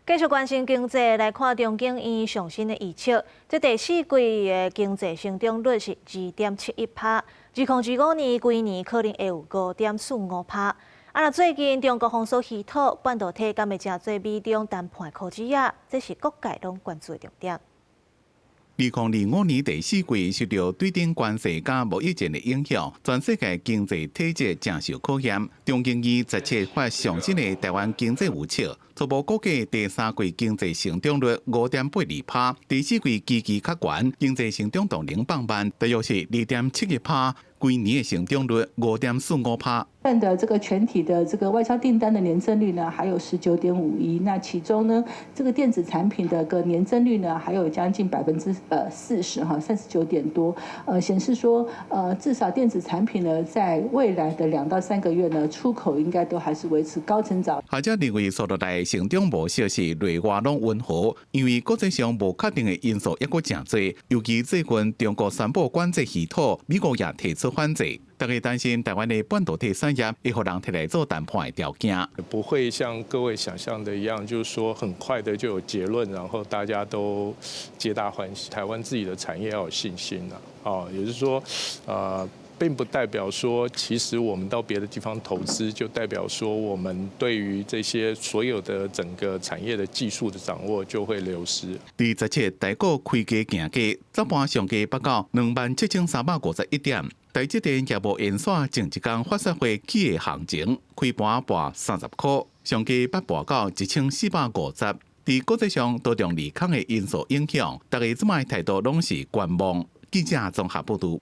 繼續關心經濟，來看中經院上新的預測，這第四季的經濟成長率是2.71趴，2025年規年可能會有5.45趴。啊，若最近中國封鎖稀土、半導體，敢會成做美中談判箍子仔？這是各界攏關注的重點。2025年第四季受著對等關稅佮貿易戰的影響，全世界經濟體質誠受考驗。中經院17發上新的台灣經濟預測，初步估計第三季經濟成長率5.82趴，第四季基期較懸，經濟成長動能放慢，大約是2.71趴，規年的成長率5.45趴。的這個全體的這個外銷訂單的年增率呢，還有19.51。那其中呢，這個電子產品的個年增率呢，還有將近40%哈，39點多。顯示說，至少電子產品呢，在未來的2到3個月呢，出口應該都還是維持高成長。學者認為，紲落來成長模式是內外攏溫和，因為國際上無確定的因素猶閣誠濟，尤其最近中國宣布管制稀土，美國也提出反制。大家擔心台灣的半導體產業會予人提來做談判的條件。不會像各位想象的一樣，就是說很快的就有結論，然後大家都皆大歡喜。台灣自己的產業要有信心啦，哦，也就是說，並不代表說，其實我們到別的地方投資，就代表說我們對於這些所有的整個產業的技術的掌握就會流失。佇17台股開低行低，早盤上低北到27,351點。台積電業務延續前一工法說會起的行情，開盤跋30塊，上低捌跋到1450。佇國際上多重利空的因素影響，大家這擺態度攏是觀望。記者綜合報導。